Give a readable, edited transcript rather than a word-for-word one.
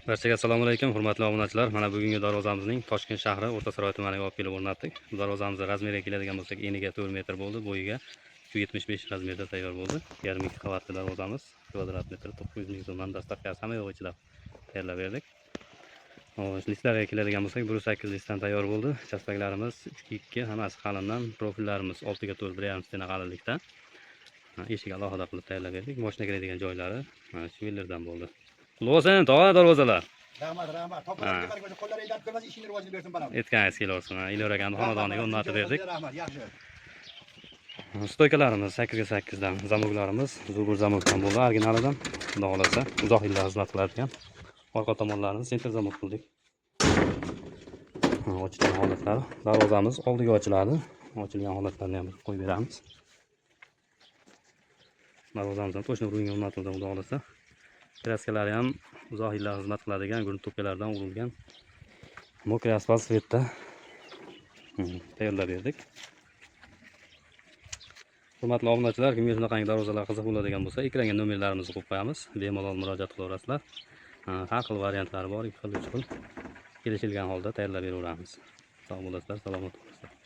Barchaga assalomu alaykum, hurmatli obunachilar. Mana bugungi darvozamizning Toshkent shahri O'rtasaroy tumaniga olib kelib o'rnatdik. Bu darvozamizni razmeriga keladigan bo'lsak, eniga 4 metr bo'ldi, bo'yiga 375 razmerda tayyor bo'ldi. 1,5 qavatli darvozamiz, kvadrat metri 900 ming so'mdan, доставка si hamma yo'q ichida tayyorlab berdik. Xo'sh, listlarga keladigan bo'lsak, 108 listdan tayyor bo'ldi. Chaspaklarimiz 3 2, hammasi qalindan, profillarimiz 6 ga 4, 1,5 стена qalinlikda. Eshik alohida qilib tayyorlab berdik. Moshina kiradigan joylari швеллер dan bo'ldi. Qutlug' bo'lsin, tog'a, darvozalar. Rahmat, rahmat. Topgan baraka, qo'llaring dard ko'rmasin, ishingni rivojini bersin, bolam. Aytganingiz kelaversin. Ilyor akani xonadoniga o'rnatib berdik. Rahmat, yaxshi. Стойка larimiz 8 ga 8 dan, zamoklarimiz Zubr zamokdan bo'ldi, originalidan. Xudo xohlasa, uzoq yillar xizmat qiladigan. Orqa tomonlarini центр zamok qildik. Ochilgan holatlari. Darvozamiz oldiga ochiladi. Ochilgan holatlarini ham qo'yib beramiz. Darvozamiz ham точно уровень ga o'rnatildi, xudo xohlasa. Краска lari ham uzoq yillar xizmat qiladigan грунтовка lardan urilgan. Мокрый asfalt цвет da tayyorlab berdik. Hurmatli obunachilar, kimga shunaqangi darvozalar qiziq bo'ladigan bo'lsa, ekranga nomerlarimizni qo'yib qo'yamiz. Bemalol murojaat qilaverasizlar. Har xil variantlari bor, ikki xil, uch xil. Kelishilgan holda tayyorlab beraveramiz. Sog' bo'lasizlar, salomat bo'lasizlar.